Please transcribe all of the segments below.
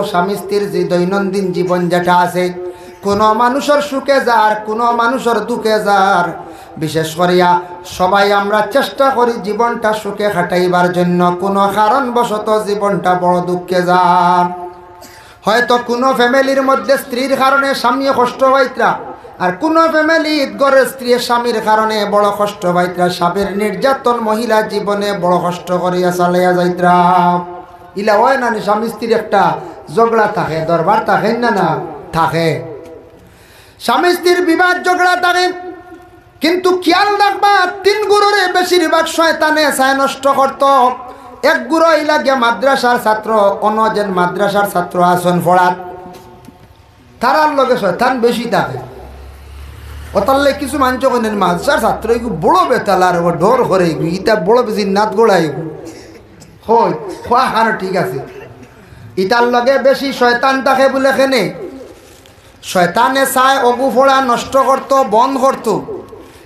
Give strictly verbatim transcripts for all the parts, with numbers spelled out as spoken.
স্বামী স্ত্রীর যে দৈনন্দিন জীবন যেটা আছে, কুনু মানুষর সুখে যার, কুনু মানুষর দুঃখে যার। বিশেষ করিয়া সবাই আমরা চেষ্টা করি জীবনটা সুখে কাটাইবার জন্য, কুনু কারণবশত জীবনটা বড় দুঃখে যার। হয়তো কুনু ফ্যামিলির মধ্যে স্ত্রীর কারণে স্বামীয়ে কষ্ট পাইতরা, আর কুনু ফ্যামিলিত ঘরের স্ত্রীয়ে স্বামীর কারণে বড় কষ্ট পাইতরা, স্বামীর নির্যাতন মহিলা জীবনে বড় কষ্ট করিয়া চালাইয়া যাইতরা। ইলা অয় না নি? স্বামী স্ত্রীর একটা ঝগড়া থাকে, দরবার থাকে না, না থাকে? স্বামী স্ত্রীর বিবাদ ঝগড়া থাকে, কিন্তু খেয়াল রাখবা, তিন গুরুরে বেশিরভাগ শয়তানে চায় নষ্ট করতো। এক গুরু ইলা গিয়া মাদ্রাসার ছাত্র, অন্য যেন মাদ্রাসার ছাত্র আছইন পড়াত, তারার লগে শয়তান বেশি থাকে। অতার লাগি কিছু মানষে কইন, "মাদ্রাসার ছাত্র ইগু বড় বেতাল, আর ও ডর করে ইগু, ইতা বড় বেশি নাত গোড়া ইগু।" হয়, খোয়া খানো ঠিক আছে, ইতার লগে বেশি শয়তান থাকে বুলে কেনে। শয়তানে চায় অগু পড়া নষ্ট করতো, বন্ধ করতো।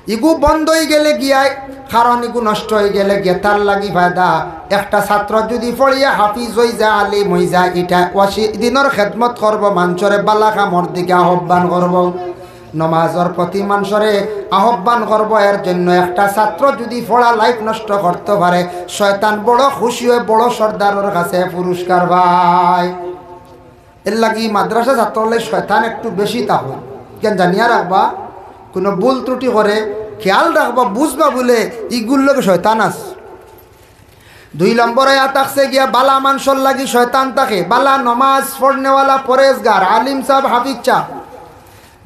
ইগু বন্ধ অই গেলে গিয়ায়, কারণ ইগু নষ্ট অই গেলে গিয়া তার লাগি ফায়দা। একটা ছাত্র যুদি পড়িয়া হাফিজ অই যায়, আলিম অই যায়, ইটা অশি দিনর খেদমত করবো, মানষরে বালা কামর দিকে আহ্বান করবো, নমাজর প্রতি মানষরে আহ্বান করবো। এর জন্য একটা ছাত্র যুদি পড়া লাইফ নষ্ট করতো পারে, শয়তান বড় খুশি অয়, বড় সর্দারর কাছে পুরস্কার পায়। এর লাগি মাদ্রাসা ছাত্রর লগে শয়তান একটু বেশি থাকে। কেন জানিয়া রাখবা, কুনু ভুল ত্রুটি করে খেয়াল রাখবা, বুঝবা বুলে ইগুর লগে শয়তান আছে। দুই নম্বরে আয়া থাকছে গিয়া বালা মানষর লাগি শয়তান থাকে, বালা নমাজ পড়নেওয়ালা পরেজগার, আলিম সাব, হাফিজ সাব,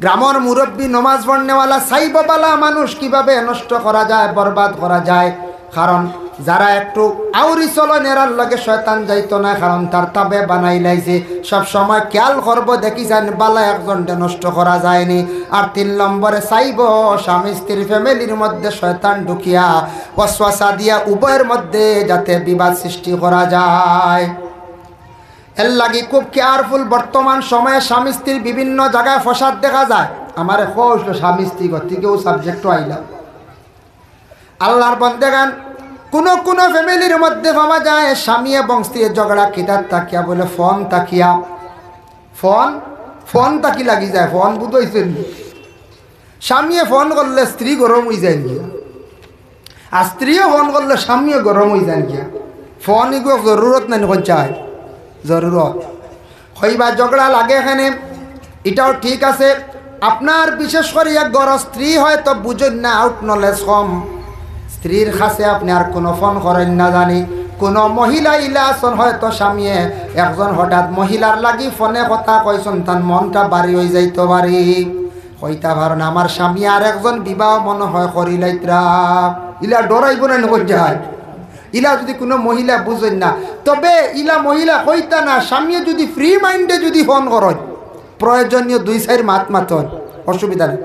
গ্রামর মুরব্বি, নমাজ পড়নেওয়ালা, চাইবো বালা মানুষ কিভাবে নষ্ট করা যায়, বরবাদ করা যায়। কারণ যারা একটু আউরি চলন এরার লগে শয়তান যাইতো না, কারণ তার তাবে বানাই লাইছে। সব সময় খেয়াল করবো, দেখি যাইন বালা একজনরে নষ্ট করা যায়নি। আর তিন নম্বরে চাইবো স্বামী স্ত্রীর ফ্যামিলির মধ্যে শয়তান ঢুকিয়া ওয়াসওয়াসা দিয়া উভয়ের মধ্যে যাতে বিবাদ সৃষ্টি করা যায়। এর লাগি খুব কেয়ারফুল। বর্তমান সময়ে স্বামী স্ত্রীর বিভিন্ন জাগায় ফসাদ দেখা যায়। আমারে কইছিল স্বামী স্ত্রী গতিকেও সাবজেক্টও আইলাম। আল্লাহর বন্দেগান, কুনু কুনু ফ্যামিলির মধ্যে পাওয়া যায় স্বামী এবং স্ত্রীর ঝগড়া কিতার থাকিয়া বুলে ফোন থাকিয়া। ফোন, ফোন থাকি লাগি যায়, ফোন বুঝাইছেন নি? স্বামীয়ে ফোন করলে স্ত্রী গরম অই যায় গিয়া, আর স্ত্রীয়ে ফোন করলে স্বামীয়ে গরম অই যায় গিয়া। ফোন ইগু জরুরত নাই, কোন চাই জরুরত। কইবা ঝগড়া লাগে এখানে, ইটাও ঠিক আছে। আপনার বিশেষ করি এক ঘর স্ত্রী হয়তো বুঝইন না, আউট নলেজ কম। স্ত্রীর কাছে আপনে আর কুনু ফোন করইন না জানি, কুনু মহিলা ইলা আছইন হয়তো স্বামীয়ে একজন হঠাৎ মহিলার লাগি ফোনে কথা কইছইন, তান মনটা ভারি অই যাইতো পারে। কইতা পারইন, আমার স্বামী আর একজন বিবাহ মনে হয় করি লাইতরা। ইলা ডরাইবো না, নকল যায়। ইলা যুদি কুনু মহিলা বুঝইন না, তবে ইলা মহিলা কইতা না, স্বামীয়ে যুদি ফ্রি মাইন্ডে যুদি ফোন করইন, প্রয়োজনীয় দুই চাইর মাত মাতইন, অসুবিধা নাই।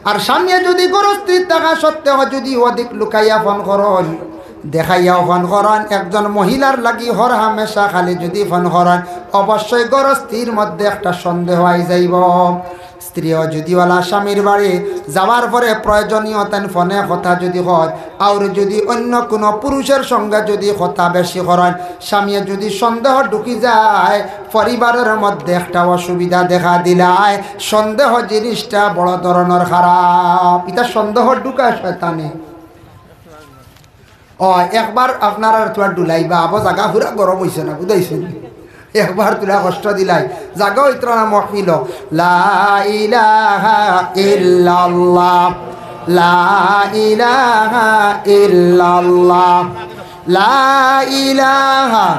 আর স্বামীয়ে যুদি ঘরো স্ত্রী থাকা সত্ত্বেও যুদি অধিক লুকাইয়া ফোন করইন, দেখাইয়াও ফোন করইন, একজন মহিলার লাগি হর হামেশা খালি যুদি ফোন করইন, অবশ্যই ঘরো স্ত্রীর মধ্যে একটা সন্দেহ আই যাইবো। স্ত্রীও যুদি ওলা স্বামীর বাড়ি যাওয়ার পরে প্রয়োজনীয় তান ফোনে কথা যুদি কয়, আর যুদি অন্য কুনু পুরুষের সঙ্গে যুদি কথা বেশি করইন, স্বামীয়ে যুদি সন্দেহ ঢুকি যায়, পরিবারের মধ্যে একটা অসুবিধা দেখা দিলায়। সন্দেহ জিনিসটা বড় ধরনর খারাপ। ইতা সন্দেহ ঢুকায় শয়তানে। ও, একবার আপনারার তুরা ডুলাইবা, আবো জাগা পুরা গরম অইছে না, বুঝাইছেন? একবার তুরা কষ্ট দিলাই, জাগা অইতরা না মহফিল। লা ইলাহা ইল্লাল্লাহ, লা ইলাহা ইল্লাল্লাহ, লা ইলাহা,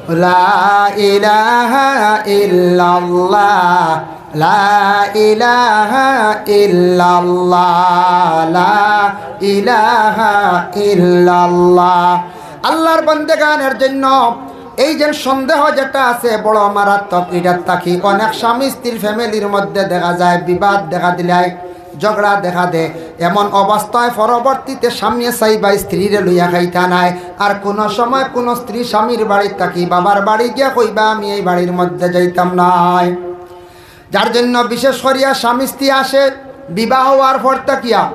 লা ইলাহা ইল্লাল্লাহ। লা ইলাহা ইল্লাল্লাহ, লা ইলাহা ইল্লাল্লাহ। আল্লাহর বন্দেগানের জন্য এই যে সন্দেহ যেটা আছে বড় মারাত্মক। ইটার থাকি অনেক স্বামী স্ত্রীর ফ্যামিলির মধ্যে দেখা যায় বিবাদ দেখা দিলায়, ঝগড়া দেখা দেয়। এমন অবস্থায় পরবর্তীতে স্বামীয়ে চাইবা স্ত্রীরে লইয়া খাইতা নায়। আর কুনু সময় কুনু স্ত্রী স্বামীর বাড়ি থাকি বাবার বাড়ি গিয়া কইবা, "আমি এই বাড়ির মধ্যে যাইতাম নায়।" যার জন্য বিশেষ করিয়া স্বামী স্ত্রী আসে বিবাহ হওয়ার পর থাকিয়া,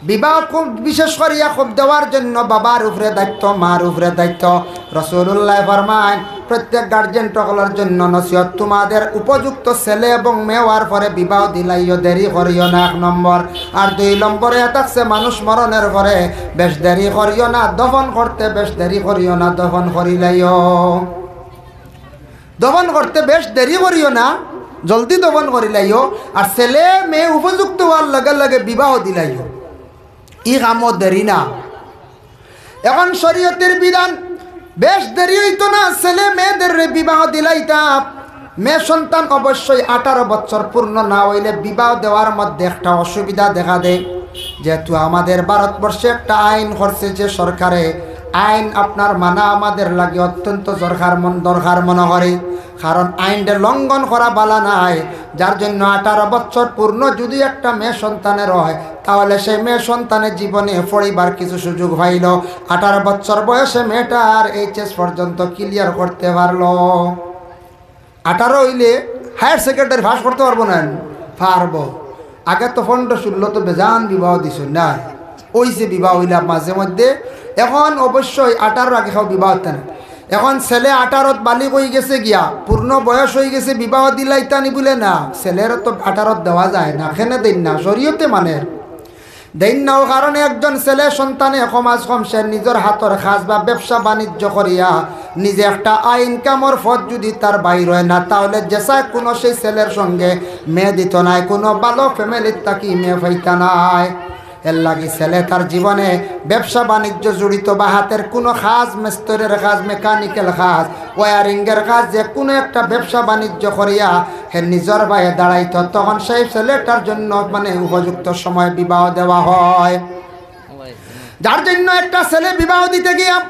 বিবাহ খুব বিশেষ করিয়া খুব দেওয়ার জন্য বাবার উপরে দায়িত্ব, মার উপরে দায়িত্ব। রাসূলুল্লাহ ফরমাইন, প্রত্যেক গার্জিয়ান সকলর জন্য নসিহত, তোমাদের উপযুক্ত ছেলে এবং মেয়ে হওয়ার পরে বিবাহ দিলাইও, দেরি করিও না, এক নম্বর। আর দুই নম্বরে থাকছে মানুষ মরণের পরে বেশ দেরি করিও না, দফন করতে বেশ দেরি করিও না, দফন করিলাইও। দফন করতে বেশ দেরি করিও না, জলদি দফন করিলাইও। আর ছেলে মেয়ে উপযুক্ত হওয়ার লগে লগে বিবাহ দিলাইও, ই কামও দেরি না। এখন শরীয়তের বিধান, বেশ দেরি হইতো না, ছেলে মেয়েদের বিবাহ দিলাইতা। মেয়ে সন্তান অবশ্যই আঠারো বছর পূর্ণ না হইলে বিবাহ দেওয়ার মধ্যে একটা অসুবিধা দেখা দেয়, যেহেতু আমাদের ভারতবর্ষে একটা আইন করছে যে সরকারে, আইন আপনার মানা আমাদের লাগি অত্যন্ত দরকার মন দরকার মনে করি, কারণ আইনটা লঙ্ঘন করা বালা নাই। যার জন্য আঠারো বছর পূর্ণ যদি একটা মেয়ে সন্তানের হয়, তাহলে সেই মেয়ে সন্তানের জীবনে পড়িবার কিছু সুযোগ পাইল। আঠারো বছর বয়সে মেয়েটার এইচএস পর্যন্ত ক্লিয়ার করতে পারলো। আঠারো হইলে হায়ার সেকেন্ডারি পাস করতে পারবো না? পারবো। আগে তো পনেরো ষোলো তো বেজান বিবাহ দিছইন না, ওই যে বিবাহ হইলা মাঝে মধ্যে। এখন অবশ্যই আঠারোর আগে কেউ বিবাহ হইতা না। এখন ছেলে আঠারোত বালিগ হই গেছে গিয়া, পূর্ণ বয়স হই গেছে, বিবাহ দিলাইতা নি বুলে না, ছেলের তো আঠারোত দেওয়া যায় না, কেনে দেইন না, শরীয়তে মানে দেইন না। ও কারণে একজন ছেলে সন্তানে কম আজ কম সে নিজের হাতর কাজ বা ব্যবসা বাণিজ্য করিয়া নিজে একটা আয় ইনকামর পথ যদি তার বাইর হয় না, তাহলে যে চায় কোনো সেই ছেলের সঙ্গে মেয়ে দিত নাই, কোনো ভালো ফ্যামিলির থাকি মেয়ে পাইতা নাই। এর লাগি ছেলে তার জীবনে ব্যবসা বাণিজ্য জড়িত বা হাতের কোনো কাজ, মিস্ত্রির কাজ, মেকানিক্যাল কাজ, ওয়ারিংয়ের কাজ, যে কোনো একটা ব্যবসা বাণিজ্য করিয়া হে নিজের পায়ে দাঁড়াইতো, তখন সেই ছেলেটার জন্য মানে উপযুক্ত সময় বিবাহ দেওয়া হয়। যার জন্য একটা ছেলে বিবাহ দিতে গিয়া,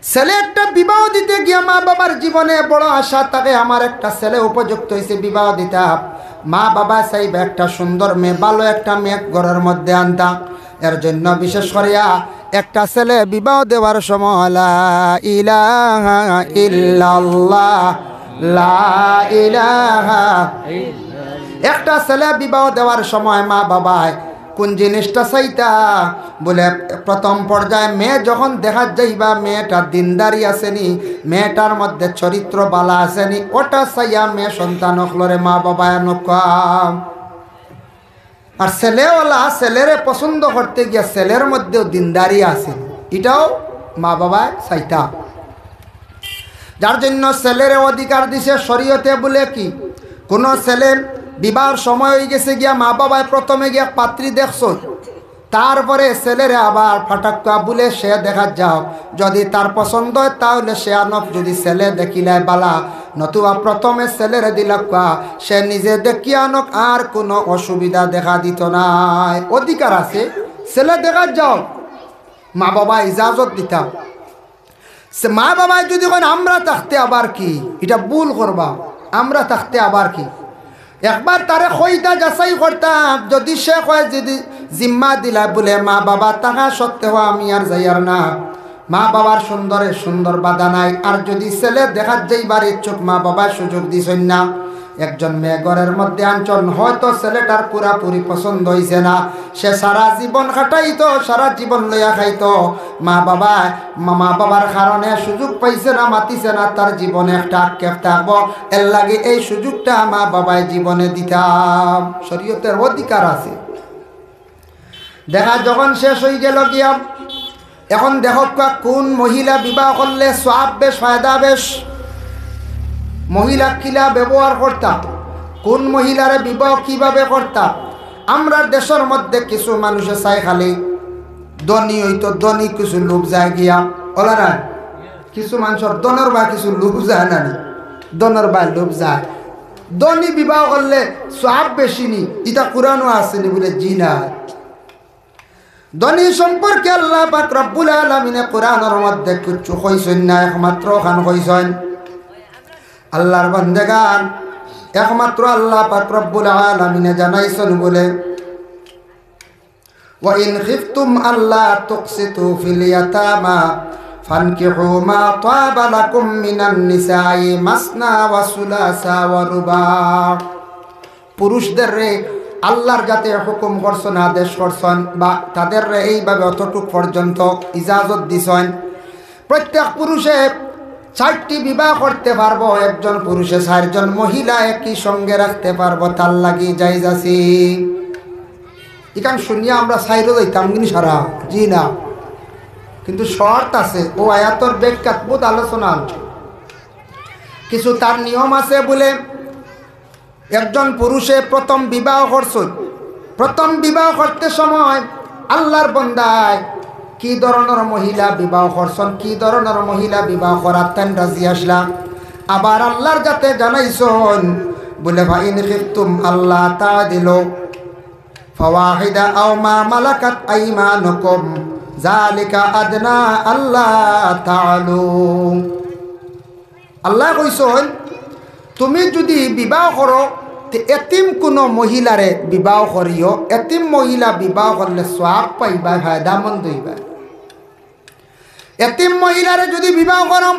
ছেলে একটা বিবাহ দিতে গিয়া মা বাবার জীবনে বড় আশা থাকে, আমার একটা ছেলে উপযুক্ত হইছে বিবাহ দিতা। মা বাবা চাইবা একটা সুন্দর মেয়ে, ভালো একটা মেয়ে ঘরের মধ্যে আনতা। এর জন্য বিশেষ করিয়া একটা ছেলে বিবাহ দেওয়ার সময় লা ইলাহা ইল্লাল্লাহ, লা ইলাহা। একটা ছেলে বিবাহ দেওয়ার সময় মা বাবায় কোন জিনিসটা চাইতা? বুলে, প্রথম পর্যায়ে মেয়ে যখন দেখাত যাইবা, মেয়েটা দিনদারি আছে নি, মেয়েটার মধ্যে চরিত্র বালা আছে নি, ওটা চাইয়া মেয়ে সন্তান অকলরে মা বাবায় আনউক্কা। আর ছেলেওয়ালা ছেলেরে পছন্দ করতে গিয়া ছেলের মধ্যেও দিনদারি আছে, এটাও মা বাবায় চাইতা। যার জন্য ছেলেরে অধিকার দিছে শরীয়তে। বুলে কি, কোনো ছেলে বিবাহর সময় হই গেছে গিয়া, মা বাবায় প্রথমে গিয়া পাত্রী দেখছইন, তারপরে ছেলেরে আবার ফাটাক্কা বুলে সে দেখাত যাও, যদি তার পছন্দ হয় তাহলে সে আনউক, যদি ছেলে দেখিলায় বালা, নতুবা প্রথমে ছেলেরে দিলাক্কা, সে নিজে দেখিয়া আনউক, আর কোনো অসুবিধা দেখা দিত নায়। অধিকার আছে, ছেলে দেখাত যাও, মা বাবা ইজাজত দিতা। সে মা বাবায় যদি কইন, "আমরা থাকতে আবার কি?" এটা ভুল করবা, "আমরা থাকতে আবার কি?" একবার তারে কইতা, যাচাই করতা, যদি সে কয়, যদি জিম্মা দিলা বুলে, "মা বাবা থাকা সত্ত্বেও আমি আর যাইয়ার না, মা বাবার সুন্দরে সুন্দর বাধা নাই।" আর যদি ছেলে দেখাত যাইবার ইচ্ছুক, মা বাবায় সুযোগ দিছইন না, একজন মেয়ে ঘরের মধ্যে আনছইন, হয়তো ছেলেটার পুরাপুরি পছন্দ হইছে না, সে সারা জীবন কাটাইতো, সারা জীবন লইয়া খাইতো, মা বাবায়, মা, মা বাবার কারণে সুযোগ পাইছে না, মাতিছে না, তার জীবনে একটা আক্ষেপ থাকবো। এর লাগি এই সুযোগটা মা বাবায় জীবনে দিতাম, শরীয়তের অধিকার আছে। দেখা যখন শেষ হই গেল গিয়া, এখন দেখউক্কা কোন মহিলা বিবাহ করলে সওয়াব বেশ, ফায়দা বেশ, মহিলা কিলা ব্যবহার করতা, কোন মহিলারে বিবাহ কিভাবে করতা। আমরার দেশর মধ্যে কিছু মানুষে চায় খালি ধনী হইতো, ধনী কিছু লোভ যায় গিয়া, ওলা না? কিছু মানুষর ধনর বায় কিছু লোভ যায় না নি? ধনর বায় লোভ যায়। ধনী বিবাহ করলে সওয়াব বেশি নি, ইটা কোরআনো আছে নি? বুলে, জি না। ধনী সম্পর্কে আল্লাহ পাক রব্বুল আলামিনে কোরআনর মধ্যে কিচ্ছু কইছইন না, একমাত্র অখান কইছইন। আল্লাহর বান্দেগান, একমাত্র আল্লাহ পাক রব্বুল আলামিনে জানাইছইন বুলে, "ওয়া ইন খিফতুম আল্লা তুকসিতু ফিল ইয়াতামা ফানকিহু মা তাবা লাকুম মিনান নিসাই মাসনা ওয়া সুলাসা ওয়া রুবা।" পুরুষদেররে আল্লাহর যাতে হুকুম করছন, আদেশ করছন, বা তাদেররে এইভাবে অতটুক পর্যন্ত ইজাজত দিছন, প্রত্যেক পুরুষে চারটি বিবাহ করতে পারবো, একজন পুরুষে চারজন মহিলা একই সঙ্গে রাখতে পারবো, তার লাগি জায়েজ আছে। ইখান শুনিয়া আমরা চাইরো যাইতাম কিনি সারা? জি না। কিন্তু শর্ত আছে, অউ আয়াতর ব্যাখ্যাত বহুত আলোচনা আছে। কিছু তার নিয়ম আছে বুলে, একজন পুরুষে প্রথম বিবাহ করছইন, প্রথম বিবাহ করতে সময় আল্লাহর বন্দায় কি ধরনর মহিলা বিবাহ করছন, কি ধরনর মহিলা বিবাহ করাত তাইন রাজি আছলা। আবার আল্লাহর যাতে জানাইছন বুলে, "ফাইন খিফতুম আল্লা তাদিলু ফাওয়াহিদা আও মা মালাকাত আইমানুকুম যালিকা আদনা আল্লা তাআলু।" আল্লায় কইছন, তুমি যুদি বিবাহ করো, তে এতিম কুনু মহিলারে বিবাহ করিও। এতিম মহিলা বিবাহ করলে সওয়াব পাইবায়, ফায়দামন্দ অইবায়। এতিম মহিলারে যুদি বিবাহ করো,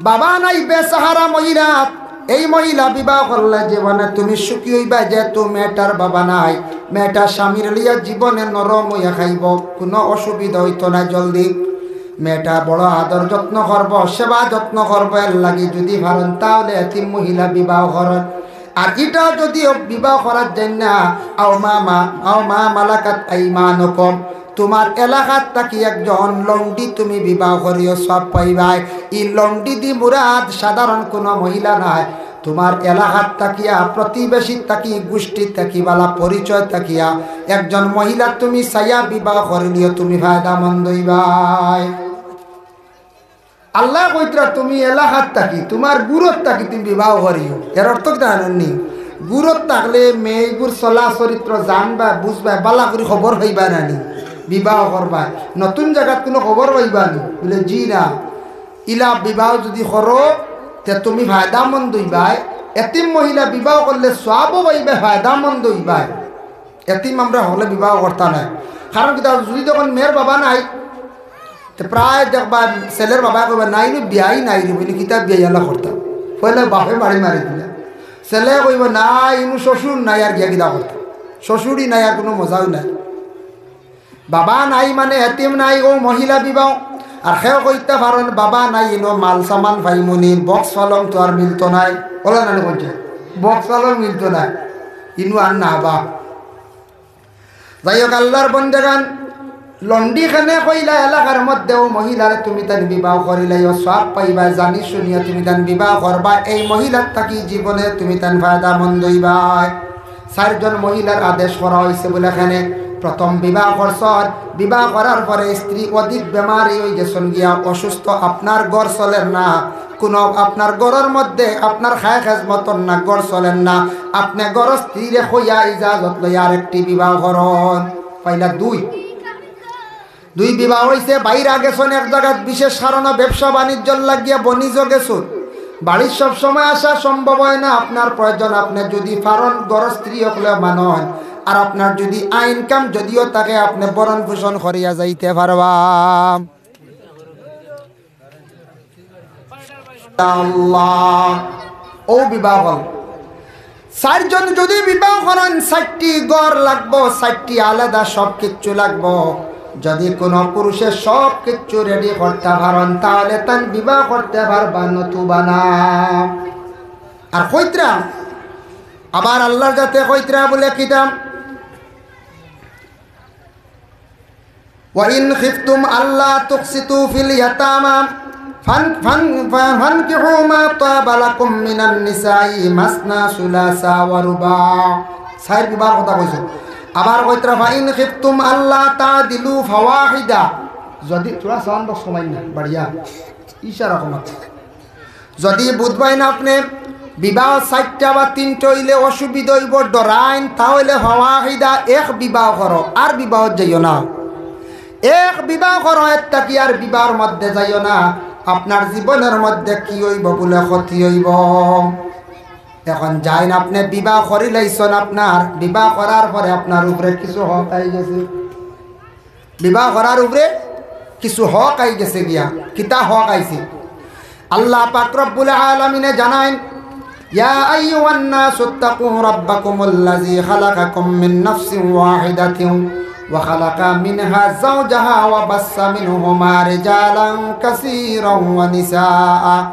বাবা নাই, বেসাহারা মহিলা, এই মহিলা বিবাহ করলে জীবনে তুমি সুখী অইবায়, যেহেতু মেয়েটার বাবা নাই, মেয়েটা স্বামীরে লইয়া জীবনে নরম অইয়া খাইবো, কুনু অসুবিধা অইতো না। জলদি মেয়েটা বড় আদর যত্ন করবো, সেবা যত্ন করবো, এর লাগি যুদি পারইন তাইলে এতিম মহিলা বিবাহ করইন। আর ইটাও যুদি বিবাহ করাত যাইন না, আও মা, মা, আও মা মালাকাত আইমানুকুম, তুমার এলাকাত থাকি একজন লংডি তুমি বিবাহ করিও, সওয়াব পাইবায়। ই লংডি দি মুরাদ সাধারণ কুনু মহিলা নায়, তুমার এলাকাত থাকিয়া, প্রতিবেশী থাকি, গোষ্ঠী থাকি, বালা পরিচয় থাকিয়া একজন মহিলা তুমি চাইয়া বিবাহ করিলিও, তুমি ফায়দামন্দ অইবায়। আল্লায় কইতরা, তুমি এলাকাত থাকি, তুমার গুরুত থাকি তুমি বিবাহ করিও। এর অর্থ কিতা জানইন নি? গুরুত থাকলে মেয়েগুর চলা চরিত্র জানবায়, বুঝবায়, বালা করি খবর পাইবায় না নি? বিবাহ করবায়, নতুন জাগাত কুনু খবর পাইবা নি? বুলে, জি না। ইলা বিবাহ যুদি করো, তে তুমি ফায়দামন্দ অইবায়। এতিম মহিলা বিবাহ করলে সওয়াবও পাইবায়, ফায়দামন্দ অইবায়। এতিম আমরা হকলে বিবাহ করতা নায়। কারণ কিতা, যুদি তখন মেয়ের বাবা নাই, তে প্রায় দেখবা ছেলের বাবায় কইবা, "না, ইনু বিয়াই নাই রে, বুলে কিতা বিয়াই আলা করতা?" কইলে বাপে বাড়ি মারি দিলা। ছেলে কইবা, "না, ইনু শ্বশুর নাই, আর গিয়া কিতা করতা? শ্বশুরই নাই, আর কুনু মজাও নাই।" বাবা নাই মানে এতিম নাই, অউ মহিলা বিবাহ। আর কেউ কইতা পারইন, বাবা নাই, ইনো মাল সামান পাইমু নি, বক্স পালং তো আর মিলতো নায়। অলা নানি কইছে, বক্স পালং মিলতো নায়, ইনো আর না বা। যাই হোক, আল্লাহর বন্দেগান, লন্ডি খানে কইলা এলাকার মধ্যে অউ মহিলারে তুমি তান বিবাহ করিলাইও, সওয়াব পাইবা, জানি শুনিয়া তুমি তান বিবাহ করবা, এই মহিলার থাকি জীবনে তুমি তান ফায়দামন্দ অইবায়। চাইরজন মহিলার আদেশ করা অইছে বুলে কেনে, প্রথম বিবাহ করছন, বিবাহ করার পরে স্ত্রী অধিক বেমারি অইগেছন গিয়া, অসুস্থ, আপনার ঘর চলের না, কুনু আপনার ঘরর মধ্যে আপনার খায় খেজমত অর না, ঘর চলের না, আপনে ঘরর স্ত্রীরে কইয়া ইজাজত লইয়া আরেকটি বিবাহ করইন। পাইলা দুই। দুই বিবাহ অইছে, বাইরা গেছন এক জাগাত বিশেষ কারণে ব্যবসা বাণিজ্যর লাগিয়া বনিজও গেছন। বাড়িত সব সময় আসা সম্ভব অয় না, আপনার প্রয়োজন, আপনে যুদি পারইন ঘরর স্ত্রী অকলে মানইন, আর আপনার যুদি আয় income যুদিও থাকে, আপনে ভরণ পোষণ করিয়া যাইতে পারবা। আল্লাহ, অউ বিবাহ অইল। চাইরজন যুদি বিবাহ করইন, চাইরটি ঘর লাগবো, চাইরটি আলাদা সব কিচ্ছু লাগবো। যুদি কুনু পুরুষে সব কিচ্ছু ready করতা পারইন, তাইলে তান বিবাহ করতা পারবা, নতুবা না। আর কইতরা, আবার আল্লাহর যাতে কইতরা বুলে কিতা, "ওয়া ইন খিফতুম আল্লা তুকসিতু ফিল ইয়াতামা ফান-, ফান-, ফানকিহু মা তাবা লাকুম মিনান নিসাই মাসনা সুলাসা ওয়া রুবা।" চাইর বিবাহর কথা কইছে। আবার কইতরা, "ফাইন খিফতুম আল্লা তাদিলু ফাওয়াহিদা।" যুদি থুড়া সাউন্ড বক্স কমাইন না, বাড়িয়া। ইশারা কমাত। যুদি বুঝবায় না আপনে বিবাহ চাইরটা বা তিনটা অইলে অসুবিধা অইবো, ডরাইন, তাইলে ফাওয়াহিদা, এক বিবাহ করো, আর বিবাহত যাইও না। এক বিবাহ করো, এর থাকি আর বিবাহর মধ্যে যাইও না। আপনার জীবনর মধ্যে কি অইবো বুলে ক্ষতি অইবো। এখন যাইন আপনে বিবাহ করিলাইছন, আপনার বিবাহ করার পরে আপনার উপরে কিছু হক আইগেছে। বিবাহ করার উপরে কিছু হক আইগেছে গিয়া। কিতা হক আইছে? আল্লাহ পাক রব্বুল আলামিনে জানাইন, يا أيها الناس اتقوا ربكم الذي خلقكم من نفس واحدة وخلق منها زوجها وبث منهما رجالا كثيرا ونساء।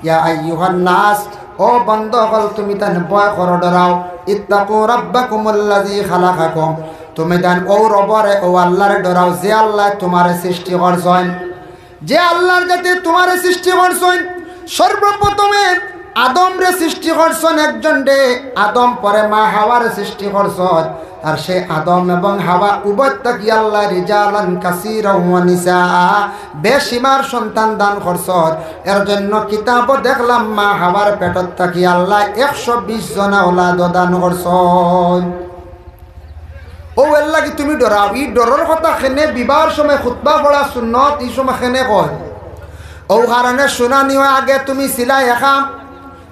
يا أيها الناس, ও বন্দা অকল, তুমি তান ভয় করো, ডরাও। اتقوا ربكم الذي خلقكم, তুমি তান অউ রবরে, অউ আল্লারে ডরাও, যে আল্লায় তুমারে সৃষ্টি করছইন। যে আল্লার যাতে তুমারে সৃষ্টি করছইন, সর্বপ্রথমে আদমরে সৃষ্টি করছইন একজনরে, আদম পরে মা হাওয়ারে সৃষ্টি করছইন। আর সে আদম এবং হাওয়া উভয় থাকি আল্লায় رجالا كثيرا ونساء, বেশিমার সন্তান দান করছইন। এর জন্য কিতাবো দেখলাম মা হাওয়ার পেটর থাকি আল্লায় একশো বিশ জনা ওলাদ দান করছইন। অউ এরলাগি তুমি ডরাও। ই ডরর কথা কেনে বিবাহর সময় খুতবা পড়া সুন্নত, ই সময় কেনে কয়? অউ কারণে শুনানি অয়, আগে তুমি ছিলা একা,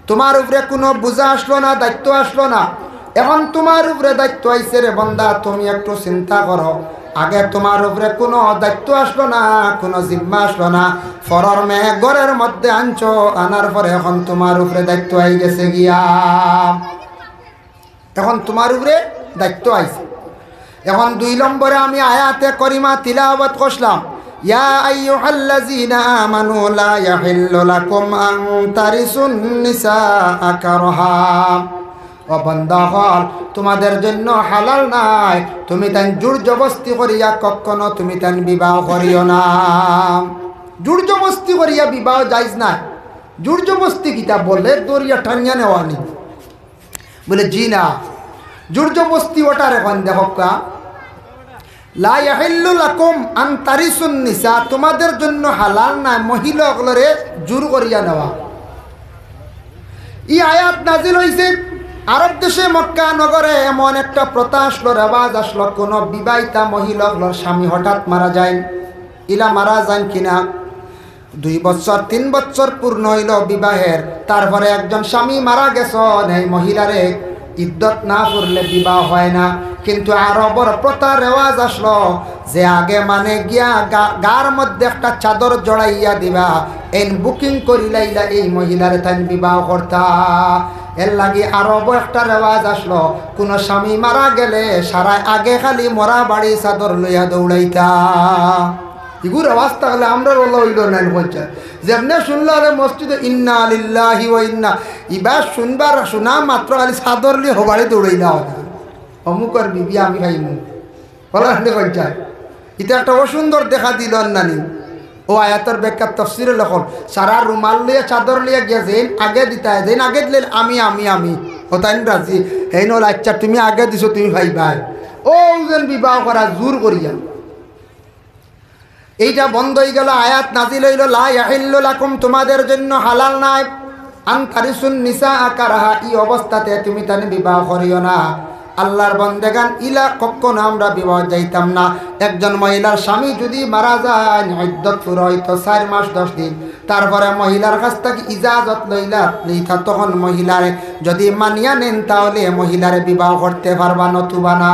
তুমার উপরে কুনু বুঝা আছলো না, দায়িত্ব আছলো না। এখন তুমার উপরে দায়িত্ব আইছে রে বন্দা, তুমি একটু চিন্তা করো। আগে তুমার উপরে কুনু দায়িত্ব আছলো না, কুনু জিম্মা আছলো না। পরর মেয়ে ঘরর মধ্যে আনছো, আনার পরে এখন তুমার উপরে দায়িত্ব আইগেছে গিয়া। এখন তুমার উপরে দায়িত্ব আইছে। এখন দুই নম্বরে আমি আয়াতে করিমা তিলাওয়াত করলাম, يا أيها الذين آمنوا لا يحل لكم أن ترثوا النساء كرها। ও বন্দা অকল, তুমাদের জন্য হালাল নায় তুমি তাইন জোর জবস্তি করিয়া কখনো তুমি তাইন বিবাহ করিও না। জোর জবস্তি করিয়া বিবাহ জায়েজ নায়। জোর জবস্তি কিতা বলে? ধরিয়া টানিয়া নেওয়া নি। বলে, "জি না, জোর জবস্তি ওটারে কইন দেখউক্কা।" لا يحل لكم أن ترثوا النساء, তুমাদের জন্য হালাল নায় মহিলা অকলরে জোর করিয়া নেওয়া। ই আয়াত নাজিল অইছে আরব দেশে মক্কা নগরে এমন একটা প্রথা আছলো, রেওয়াজ আছলো, কুনু বিবাহিতা মহিলা অকলর স্বামী হঠাৎ মারা যাইন, ইলা মারা যাইন কিনা, দুই বছর, তিন বছর পূর্ণ অইলো বিবাহের, তারপরে একজন স্বামী মারা গেছইন, এই মহিলারে ইদ্দত না পুরলে বিবাহ হয় না। কিন্তু আরবর প্রথা রেওয়াজ আছলো যে আগে মানে গিয়া গা-, গার মধ্যে একটা চাদর জড়াইয়া দিবা, এইন booking করিলাইলা এই মহিলারে তাইন বিবাহ করতা। এরলাগি আরবো একটা রেওয়াজ আছলো, কুনু স্বামী মারা গেলে সারায় আগে খালি মরা বাড়ি চাদর লইয়া দৌড়াইতা। ইগু রেওয়াজ থাকলে আমরার অলা অইলো নায় কইছে। যেমনে শুনলা রে মসজিদে إنا لله وإنا, ইবার শুনবার শুনা মাত্র খালি চাদর লইয়া হবাড়ি দৌড়াইলা অলা। অমুকর বিবি আমি পাইমু। অলা নায় কইছে। ইটা একটা অসুন্দর দেখা দিল নানি। অউ আয়াতর ব্যাখ্যা তফসিরে লেখইন, সারা রুমাল লইয়া চাদর লইয়া গিয়া যেইন আগে দিতা, যেইন আগে দিলে আমি, আমি, আমি। অউ তাইন রাজি। হেইন অইলো, "আচ্ছা, তুমি আগে দিছো, তুমি পাইবায়।" অউ যেন বিবাহ করা জোর করিয়া। এইটা বন্ধ অইগেলো, আয়াত নাজিল অইলো, "لا يحل لكم, তুমাদের জন্য হালাল নায়, أن ترثوا النساء كرها, ই অবস্থাতে তুমি তাইন বিবাহ করিও না।" আল্লার বন্দেগান, ইলা কখনো আমরা বিবাহ যাইতাম না। একজন মহিলার স্বামী যুদি মারা যাইন, ইদ্দত পুরা অইতো চাইর মাস দশ দিন, তারপরে মহিলার কাছ থাকি ইজাজত লইলা, লইতা, তখন মহিলারে যুদি মানিয়া নেইন, তাহলে মহিলারে বিবাহ করতে পারবা, নতুবা না।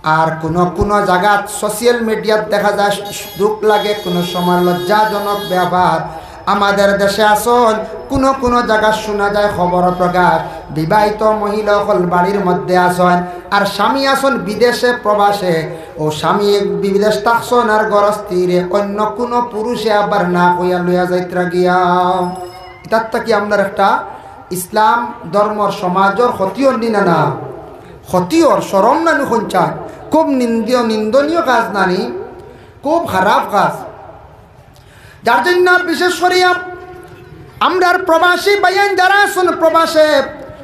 আর কুনু কুনু জাগাত social mediaত দেখা যায়, দুখ লাগে, কুনু সময় লজ্জাজনক ব্যাপার। আমাদের দেশে আছইন, কুনু কুনু জাগাত শুনা যায় খবর প্রকাশ, বিবাহিত মহিলা অকল বাড়ির মধ্যে আছইন, আর স্বামী আছইন বিদেশে প্রবাসে, অউ স্বামী বিদেশ থাকছইন আর ঘরর স্ত্রীরে অইন্য কুনু পুরুষে আবার না কইয়া লইয়া যাইত্রা গিয়া। ইতার থাকি আমরার একটা ইসলাম ধর্মর সমাজর ক্ষতি অর নি না? না, ক্ষতি অর, শরম নানি কইনচাইন? খুব নিন্দনীয়, নিন্দনীয় কাজ নানি, খুব খারাপ কাজ। যার জন্য বিশেষ করিয়া আমরার প্রবাসী ভাইয়াইন যারা আছইন প্রবাসে,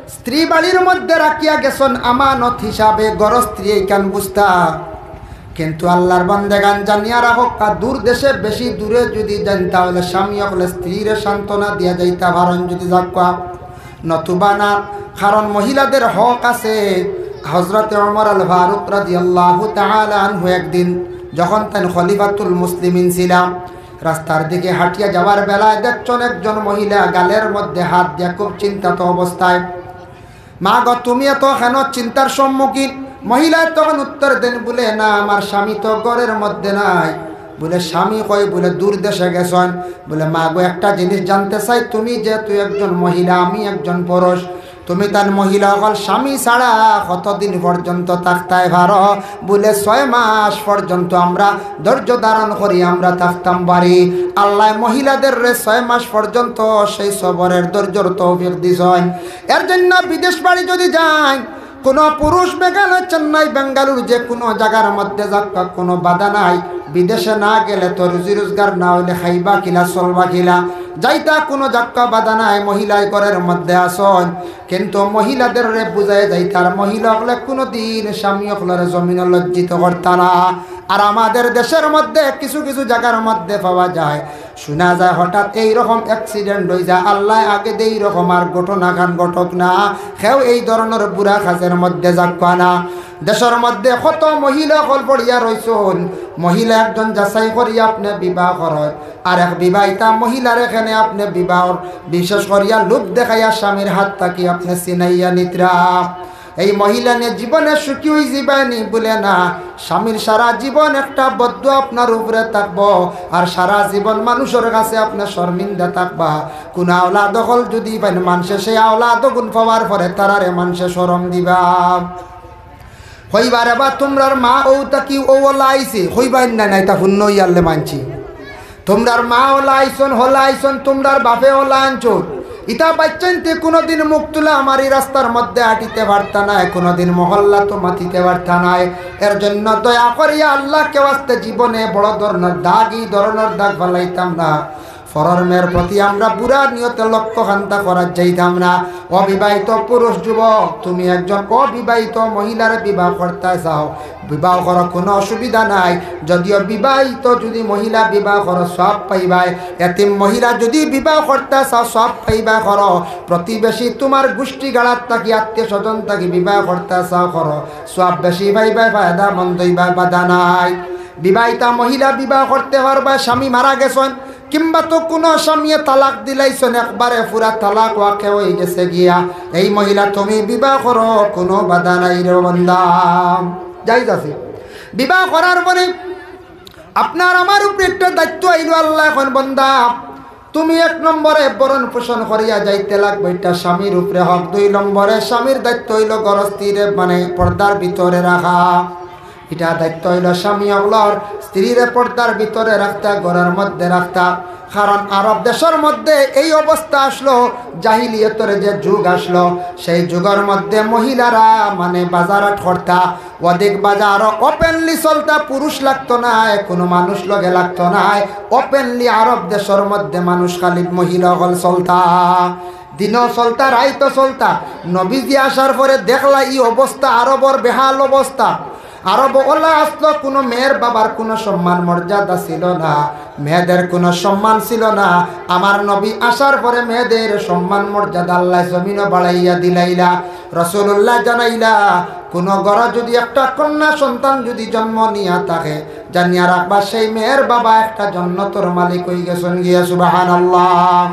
স্ত্রী বাড়ির মধ্যে রাখিয়া গেছইন আমানত হিসাবে, ঘরর স্ত্রী এইখান বুঝতা। কিন্তু আল্লার বন্দেগান জানিয়া রাখউক্কা, দূর দেশে বেশি দূরে যুদি যাইন, তাহলে স্বামী অকলে স্ত্রীরে সান্ত্বনা দিয়া যাইতা পারইন যুদি যাউক্কা। নতুবা না, কারণ মহিলাদের হক আছে। হযরতে ওমর আল ফারুক রাদিয়াল্লাহু তাআলা আনহু একদিন যখন তাইন খলিফাতুল মুসলিমিন ছিলা, রাস্তার দিকে হাঁটিয়া যাওয়ার বেলায় দেখছইন একজন মহিলা গালের মধ্যে হাত দিয়া খুব চিন্তাত অবস্থায়। "মা গো, তুমি এত কেন চিন্তার সম্মুখীন?" মহিলায় তখন উত্তর দেন বলে, "না, আমার স্বামী তো ঘরর মধ্যে নাই, বুলে, "স্বামী কই?" বুলে, "দূর দেশে গেছইন।" বুলে, "মা গো, একটা জিনিস জানতে চাই, তুমি যেহেতু একজন মহিলা, আমি একজন পুরুষ, তুমি তান মহিলা অকল স্বামী ছাড়া কতদিন পর্যন্ত থাকতায় পারো?" বুলে, "ছয় মাস পর্যন্ত আমরা ধৈর্য ধারণ করি, আমরা থাকতাম পারি।" আল্লায় মহিলাদেররে ছয় মাস পর্যন্ত সেই সবরের ধৈর্যর তৌফিক দিছইন। এর জন্য বিদেশ বাড়ি যদি যাইন, কোনো পুরুষ মেঘালয়, চেন্নাই, বেঙ্গালুরু, যে কোনো জাগার মধ্যে যাউক্কা, কোনো বাধা নাই। বিদেশে না গেলে তো রুজি রোজগার না অইলে খাইবা কিলা, চলবা কিলা? যাইতা কোনো যাউক্কা, বাধা নাই, মহিলায় ঘরর মধ্যে আছইন। কিন্তু মহিলাদেররে বুঝাইয়া যাইতা, আর মহিলা অকলে কুনুদিন স্বামী অকলরে জমিনো লজ্জিত করতা না। আর আমাদের দেশর মধ্যে কিছু কিছু জাগার মধ্যে পাওয়া যায়, শুনা যায় হঠাৎ এইরকম accident অই যায়, আল্লায় আগে দে এইরকম আর ঘটনাখান ঘটউক না, কেউ এই ধরনর বুরা কাজর মধ্যে যাউক্কা না। দেশর মধ্যে কত মহিলা অকল পড়িয়া রইছইন, মহিলা একজন যাচাই করিয়া আপনে বিবাহ করইন, আর এক বিবাহিতা মহিলারে কেনে আপনে বিবাহ, বিশেষ করিয়া লোভ দেখাইয়া স্বামীর হাত থাকি আপনে ছিনাইয়া নিতরা। এই মহিলা নিয়ে জীবনে সুখী অইযিবায়নি? বুলে না। স্বামীর সারা জীবন একটা বদদোয়া আপনার উপরে থাকবো, আর সারা জীবন মানুষর কাছে আপনে শর্মিন্দা থাকবা। কুনু আওলাদ অকল যদি পাইন মানষে, সেই আওলাদ অগুন পাওয়ার পরে তারারে মানষে শরম দিবা। কইবা, "রে বা, তুমরার মা অউ থাকি অউ অলা আইছে।" কইবা না, না, ইতা হুন্নো ইয়ারলে মানছি। তুমরার মা অলা আইছইন, হলা আইছইন, তুমরার বাপে অলা আনছইন। ইতা বাইচ্চাইন্তে কুনুদিন মুখ তুলা মারি রাস্তার মধ্যে আটিতে পারতা নায়, কুনুদিন মহল্লাত মাতিতে পারতা নায়। এর জন্য দয়া করিয়া আল্লাহকে ওয়াস্তে জীবনে বড় ধরনর দাগ, ই ধরনর দাগ ফালাইতাম না। পরর মেয়ের প্রতি আমরা বুরা নিয়তে লক্ষ্য খান্তা করার যাইতাম না। অবিবাহিত পুরুষ যুবক, তুমি একজন অবিবাহিত মহিলারে বিবাহ করতে চাও, বিবাহ করো, কুনু অসুবিধা নাই। যদিও বিবাহিত যদি মহিলা বিবাহ করো, সওয়াব পাইবায়। এতিম মহিলা যদি বিবাহ করতে চাও, সওয়াব পাইবায়, করো। প্রতিবেশী, তুমার গুষ্টি গাড়াত থাকি, আত্মীয় স্বজন থাকি বিবাহ করতে চাও, করো। সওয়াব বেশি পাইবায়, ফায়দামন্দ অইবায়, বাধা নাই। বিবাহিতা মহিলা বিবাহ করতে পারবায়, স্বামী মারা গেছইন, কিংবা তো কুনু স্বামীয়ে তালাক দিলাইছইন, একবারে পুরা তালাক ওয়াকে অইগেছে গিয়া। এই মহিলা তুমি বিবাহ করো, কুনু বাধা নাই রে বান্দা, জায়েজ আছে। বিবাহ করার পরে আপনার আমার উপরে একটা দায়িত্ব আইলো, আল্লায় কইন, "বান্দা, তুমি এক নম্বরে ভরণ পোষণ করিয়া যাইতে লাগবো, ইটা স্বামীর উপরে হক। দুই নম্বরে স্বামীর দায়িত্ব অইলো ঘরস্থিরে, মানে পর্দার ভিতরে রাখা।" ইটা দায়িত্ব অইলো স্বামী অকলর, স্ত্রীরে পর্দার ভিতরে রাখতা, ঘরর মধ্যে রাখতা। কারণ আরব দেশর মধ্যে এই অবস্থা আসলো, জাহিলিয়তর যে যুগ আসলো, সেই যুগর মধ্যে মহিলারা মানে বাজারহাট করতা, অধিক বাজারো openly চলতা, পুরুষ লাগতো নায়, কুনু মানুষ লগে লাগতো নায়। Openly আরব দেশর মধ্যে মানুষ খালি মহিলা অকল চলতা, দিনো চলতা, রাইতো চলতা। নবীজি আসার পরে দেখলা ই অবস্থা, আরবর বেহাল অবস্থা। আরব অলা আসলো, কুনু মেয়ের বাবার কুনু সম্মান মর্যাদা ছিল না, মেয়েদের কুনু সম্মান ছিল না। আমার নবী আসার পরে মেয়েদের সম্মান মর্যাদা আল্লায় জমিনো বাড়াইয়া দিলাইলা। রাসূলুল্লায় জানাইলা, কুনু ঘরো যদি একটা কন্যা সন্তান যদি জন্ম নিয়া থাকে, জানিয়া রাখবা সেই মেয়ের বাবা একটা জন্নতর মালিক অইগেছইন গিয়া। সুবহানাল্লাহ।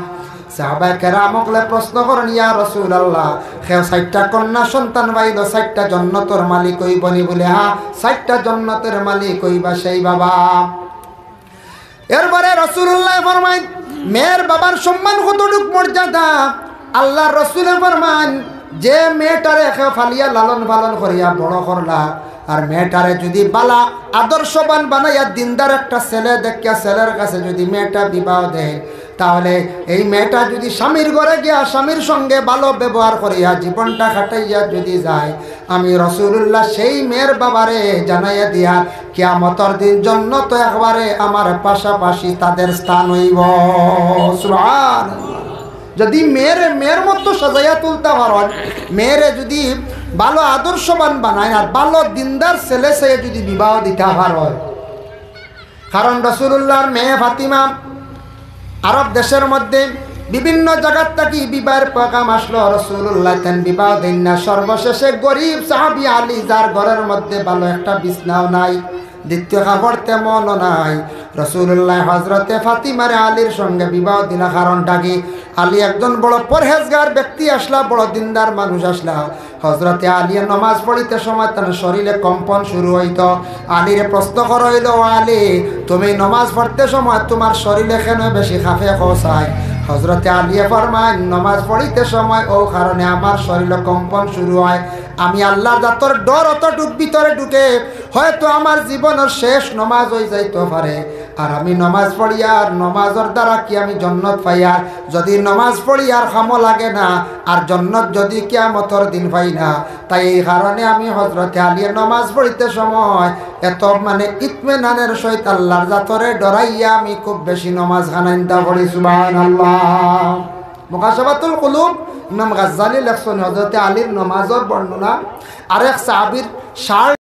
সাহাবায়ে কেরাম অকলে প্রশ্ন করইন, "ইয়া রাসূলুল্লাহ, কেউ চাইরটা কন্যা সন্তান পাইলো, চাইরটা জন্নতর মালিক অইবো নি?" বুলে, "হ্যাঁ, চাইরটা জন্নতর মালিক অইবা সেই বাবা।" এরপরে রাসূলুল্লায় ফরমাইন, মেয়ের বাবার সম্মান কতটুক মর্যাদা, আল্লার রাসূলে ফরমাইন, যে মেয়েটারে কেউ ফালিয়া লালন পালন করিয়া বড় করলা, আর মেয়েটারে যদি বালা আদর্শবান বানাইয়া দিনদার একটা ছেলে দেখিয়া ছেলের কাছে যদি মেয়েটা বিবাহ দেয়, তাহলে এই মেয়েটা যদি স্বামীর ঘরে গিয়া স্বামীর সঙ্গে ভালো ব্যবহার করিয়া জীবনটা কাটাইয়া যদি যায়, আমি রাসূলুল্লাহ সেই মেয়ের বাবারে জানাইয়া দিয়া কিয়ামতর দিন জন্নতো একবারে আমার পাশাপাশি তাদের স্থান অইবো। সুবহানাল্লাহ। যদি মেয়েরে মেয়ের মতো সাজাইয়া তুলতা পারইন, মেয়েরে যদি ভালো আদর্শবান বানাইন আর ভালো দিনদার ছেলে চাইয়া যদি বিবাহ দিতা পারইন, কারণ রাসূলুল্লাহর মেয়ে ফাতিমা আরব দেশর মধ্যে বিভিন্ন জাগাত থাকি বিবাহর পয়গাম আসলো, রাসূলুল্লায় তেন বিবাহ দেইন না। সর্বশেষে গরিব সাহাবী আলী, যার ঘরর মধ্যে ভালো একটা বিছনাও নাই, দ্বিতীয় কাপড় তেমনও নাই, রাসূলুল্লায় হযরতে ফাতিমারে আলীর সঙ্গে বিবাহ দিলা। কারণটা কি? আলী একজন বড় পরহেজগার ব্যক্তি আসলা, বড় দিনদার মানুষ আসলা। হজরতে আলীয়ে নমাজ পড়িতে সময় তান শরীরে কম্পন শুরু অইতো। আলীরে প্রশ্ন করা অইলো, "ও আলী, তুমি নমাজ পড়তে সময় তুমার শরীরে কেনে বেশি কাঁপে কও চাই?" হজরতে আলীয়ে ফরমাইন, "নমাজ পড়িতে সময় অউ কারণে আমার শরীরে কম্পন শুরু অয়। আমি আল্লার জাতর ডর অতটুক ভিতরে ঢুকে, হয়তো আমার জীবনর শেষ নমাজ অইযাইতো পারে। আর আমি নমাজ পড়িয়ার, নমাজর দ্বারা কি আমি জন্নত পাইয়ার? যুদি নমাজ পড়িয়ার কামো লাগে না, আর জন্নত যুদি কিয়ামতর দিন পাই না, তাই এই কারণে আমি হজরতে আলীয়ে নমাজ পড়িতে সময় এত মানে ইতমিনানর সহিত আল্লার জাতরে ডরাইয়া আমি খুব বেশি নমাজ খানাইন্তা পড়ি।" সুবহানাল্লাহ। মুকাশাফাতুল কুলুব, ইমাম গাজ্জালী লেখছইন হজরতে আলীর নমাজর বর্ণনা। আরেক সাহাবীর শার্ট